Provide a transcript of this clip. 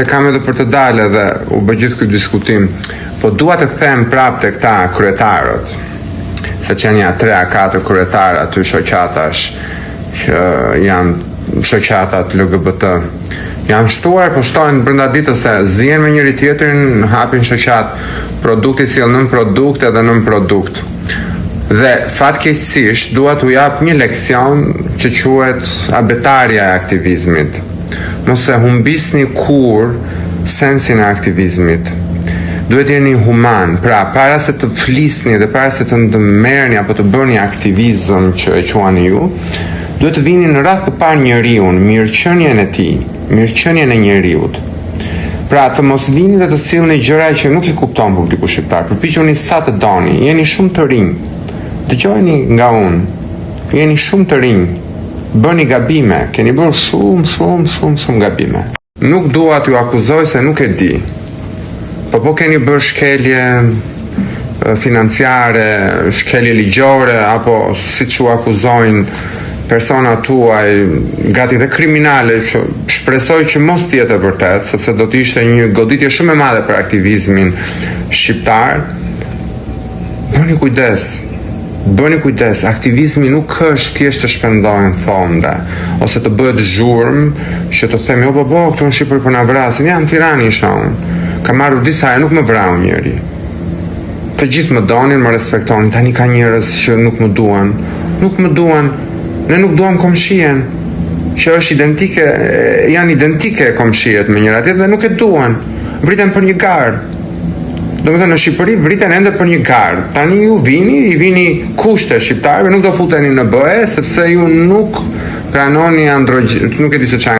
Se kam edhe për të dalë edhe u bë gjithë ky diskutim, po dua të them prapë te këta kryetarët, se që janë ja 3 a 4 kryetarë aty shoqatash që janë shoqatat LGBT. Janë shtuar, po shtohen brenda ditës se zihen me njëri tjetrin, hapin shoqatë, produkti sjell nën produkt edhe nën produkt. Dhe fatkeqësisht dua t'u jap një leksion që quhet abetarja e aktivizmit. Mos e humbisni kurrë sensin e aktivizmit. Duhet jeni human, pra para se të flisni dhe para se të ndërmerrni apo të bëni aktivizëm që e quani ju, duhet të vini në radhë të parë njeriun, mirëqenien e tij, mirëqenien e njeriut. Pra të mos vini dhe të sillni gjëra që nuk i kupton publiku shqiptar. Përpiquni sa të doni, jeni shumë të rinj. Dëgjojeni nga unë. Jeni shumë të rinj. Bëni gabime, keni bërë shumë, shumë, shumë, shumë gabime. Nuk dua t'ju akuzoj se nuk e di. Po po keni bërë shkelje financiare, shkelje ligjore apo siç u akuzojnë personat tuaj gati dhe kriminale që shpresoj që mos të jetë e vërtetë, sepse do të ishte një goditje shumë e madhe për aktivizmin shqiptar. Bëni kujdes. Bëni kujdes, aktivizmi nuk është thjesht të shpenzohen fonde ose të bëhet zhurmë që të themi, o po po, këtu në Shqipëri po na vrasin. Ja, në Tiranë isha unë. Kam marrë disa herë, nuk më vrau njeri. Të gjithë më donin, më respektonin. Tani ka njerëz që nuk më duan. Nuk më duan. Ne nuk duam komshien, që është identike, janë identike komshiet me njëra tjetrën dhe nuk e duan. Vriten për një gardh. Domethënë në Shqipëri vriten ende për një gardh. Tani ju vini, i vini kushte shqiptarëve, nuk do futeni në BE sepse ju nuk pranoni androgj, nuk e di se çfarë.